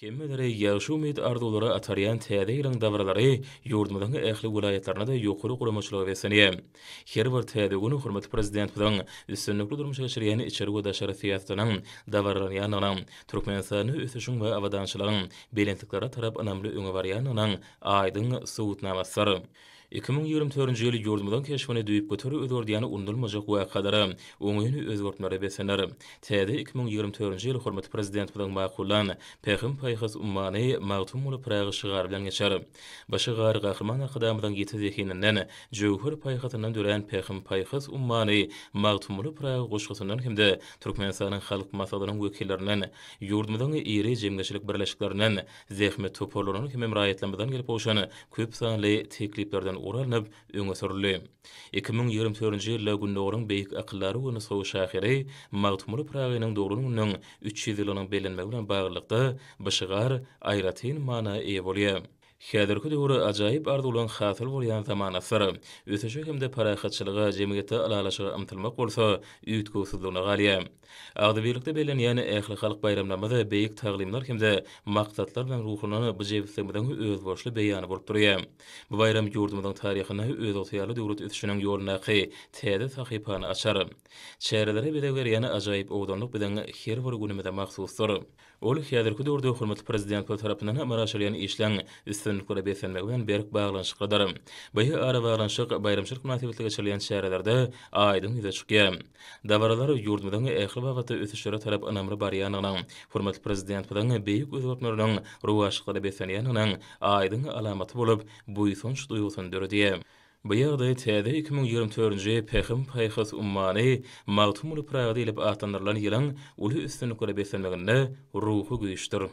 Hemmeleri ýagşy umyt-arzuwlara atarýan Täze ýylyň dabaralary ýurdumyzyň ähli welaýatlarynda-da ýokary guramaçylyga beslenýär. Her bir täze gün hormatly Prezidentimiziň üstünlikli durmuşa geçirýän içeri we daşary syýasatynyň dabaralanýandygynyň, Türkmenistanda ösüşiň we abadançylygyň belentliklere tarap ynamly öňe barýandygynyň aýdyň subutnamasydyr. 2024-nji ýyl ýurdumyzyň keşbini düýpgöter özgerdýän unudylmajak wakalara, oňyn özgertmelere beslener. Täze 2024-nji ýyl hormatly Prezidentimiziň makullan Pähim-paýhas ummany Magtymguly Pyragy şygary bilen geçer. Bu şygar Gahryman Arkadagymyzyň ýiti zehininden, jöwher paýhasyndan dörän Pähim-paýhas ummany Magtymguly Pyragy goşgusyndan hem-de Türkmenistanyň Halk Maslahatynyň wekillerinden, ýurdumyzyň iri jemgyýetçilik birleşiklerinden, Zähmet toparlarynyň hemem raýatlarymyzdan gelip gowşan köp sanly tekliplerden ugur alnyp, öňe sürüldi. 2024-nji ýylda Gündogaryň beýik akyldary we nusgawy şahyry Magtymguly Pyragynyň doglan gününiň 300 ýyllygynyň bellenmegi bilen baglylykda, bu şygar aýratyn mana eýe bolýar. Häzirki döwür ajaýyp arzuwlaryň hasyl bolýan zamanasydyr. Ösüşe hem-de parahatçylyga, jemgyýetde ylalaşyga ymtylmak bolsa üýtgewsizligine galýar. Agzybirlikde bellenýän ählihalk baýramlarymyz beýik taglymlar hem-de maksatlar bilen ruhlanan bu jebisligimiziň özboluşly beýany bolup durýar. Bu baýram ýurdumyzyň taryhynda özygtyýarly döwlet ösüşiniň ýolundaky täze sahypany açar. Çärelere bezeg berýän ajaýyp owadanlyk biziň her bir günümize mahsusdyr. Ol häzirki döwürde hormatly Prezidentimiz tarapyndan amala aşyrylýan işleň üstünliklere beslenmegi bilen berk baglanyşyklydyr. Bu arabaglanyşyk baýramçylyk mynasybetli geçirilýän çärelerde aýdyň ýüze çykýar. Dabaralar ýurdumyzyň ähli babatda ösüşlere tarap ynamly barýandygynyň, hormatly Prezidentimiziň beýik özgertmeleriniň rowaçlyklara beslenýändiginiň aýdyň alamaty bolup, buýsanç duýgusyny döredýär. Bu ýagdaý täze 2024-nji Pähim-paýhas ummany Magtymguly Pyragy diýlip atlandyrylan ýylyň uly üstünliklere beslenmeginde ruhy güýçdür.